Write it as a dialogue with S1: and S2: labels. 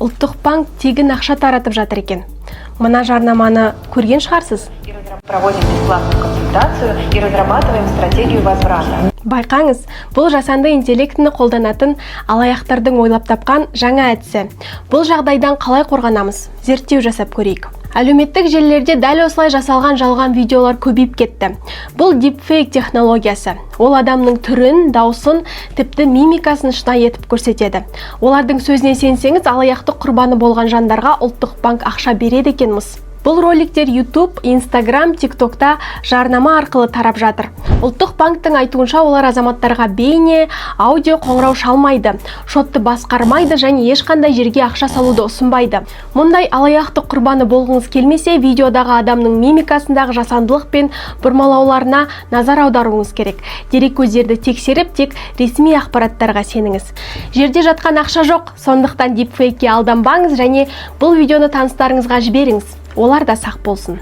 S1: Ұлттық банк тегін ақша таратып жатыр екен. Мына жарнаманы көрген шығарсыз.
S2: Проводим бесплатную консультацию и разрабатываем стратегию возврата.
S1: Байқаңыз, бұл жасанды интеллектіні қолданатын алаяқтардың ойлап тапқан жаңа әдісі. Бұл жағдайдан қалай қорғанамыз? Зерттеу жасап көрейік. Әлеуметтік желілерде дәл осылай жасалған жалған видеолар көбейіп кетті. Бұл дипфейк технологиясы. Ол адамның түрін, даусын, тіпті мимикасын шынайы етіп көрсетеді. Олардың сөзіне сенсеңіз, алаяқтық құрбаны болған жандарға Ұлттық банк ақша береді екен-мыс. Бұл роликтер YouTube, Instagram, TikTokта жарнама арқылы тарап жатыр. Ұлттық банктің айтуынша, олар азаматтарға бейне, аудио қоңырау шалмайды, шотты басқармайды және ешқандай жерге ақша салуды ұсынбайды. Мұндай алаяқтық құрбаны болғыңыз келмесе, видеодағы адамның мимикасындағы жасандылық пен бұрмалауларына назар аударуыңыз керек. Дереккөздерді тексеріп, тек ресми ақпараттарға сеніңіз. Жерде жатқан ақша жоқ, сондықтан дипфейкке алданбаңыз және бұл видеоны таныстарыңызға жіберіңіз. Олар да сақ болсын.